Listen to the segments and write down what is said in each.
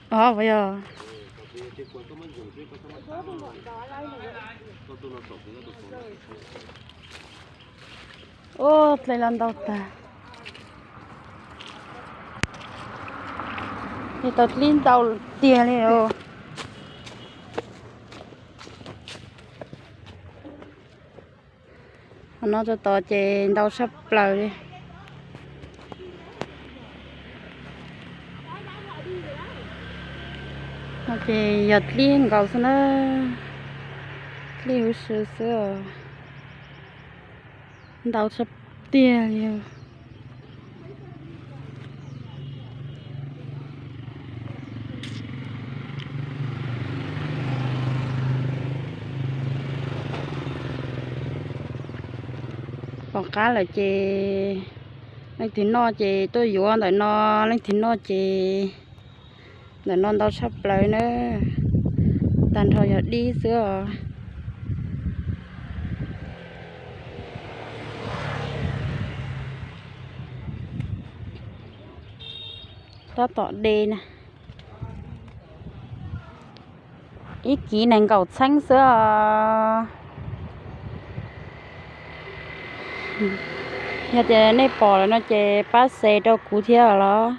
Os, yog. Ua dlej los ntau tag. Ces tau dlib ntau tiag li os. Qhov no tso tod ces ntau tshaj plaws li. No ces yog dlib nkaus xwb na, dlib huv si xwb os. Ntau tshaj tiag li. Pom qab lawm ces leej twg noj ces tuaj yuav ntawm no, leej twg noj ces ntawm no ntau tshaj plaws na, tag nrho yog dib xwb os. Tab tom de na. Ib kiv nees nkaum txheeb xwb os. Yog tias nej pom lawm no ces pab share rau kuv thiab los.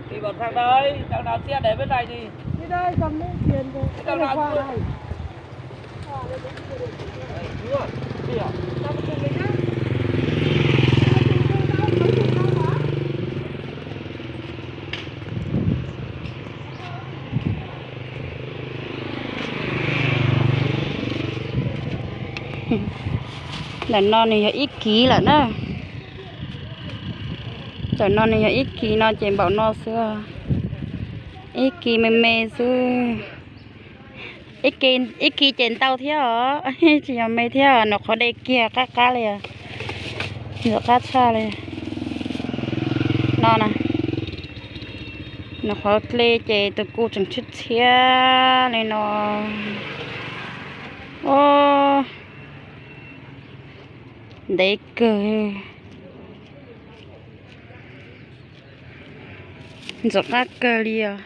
Đi vào thang đây, thang nào xiết để bên này thì. Đi đây, cầm lấy tiền rồi. Thang nào qua đây. Ntawm no nws yog ib kiv lawm na. Ntawm no nws yog ib kiv no ces npaum no xwb. Ib kiv me me xwb. Ib kiv ces ntau thiab os, tsis yog me thiab, nws qhov de kiag qab qab li. Ntxim qab tshaj li. No na, nws qhov dlej ces tus kuj tseem tshiab tshiab li no. Os, ntev kawg. Ntxim qab kawg li os.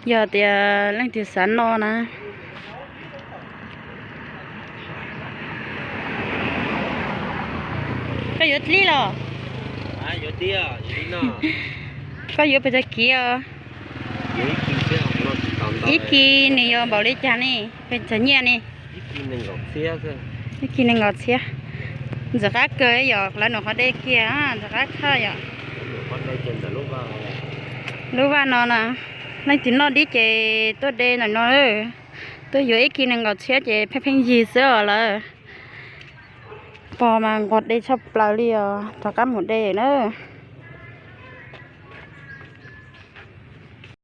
Yog tias leej twg xav noj na. Koj yuav dlib los? Koj yuav pes tsawg kiv os? Ib kiv nws yog npaum li cas ne? Pes tsawg nyiaj ne? Ib kiv nees nkaum txhiab. Ntxim qab kawg yom, lawv nws qhov de kiag, ntxim qab tshaj yom. Lub vaj no na, leej twg noj dib ces tuaj de ntawm no, tuaj yuav ib kiv nees nkaum txhiab ces pheej pheej yig xwb os lawm. Pog mas nquag de tshaj plaws li os, rov qab mus de na.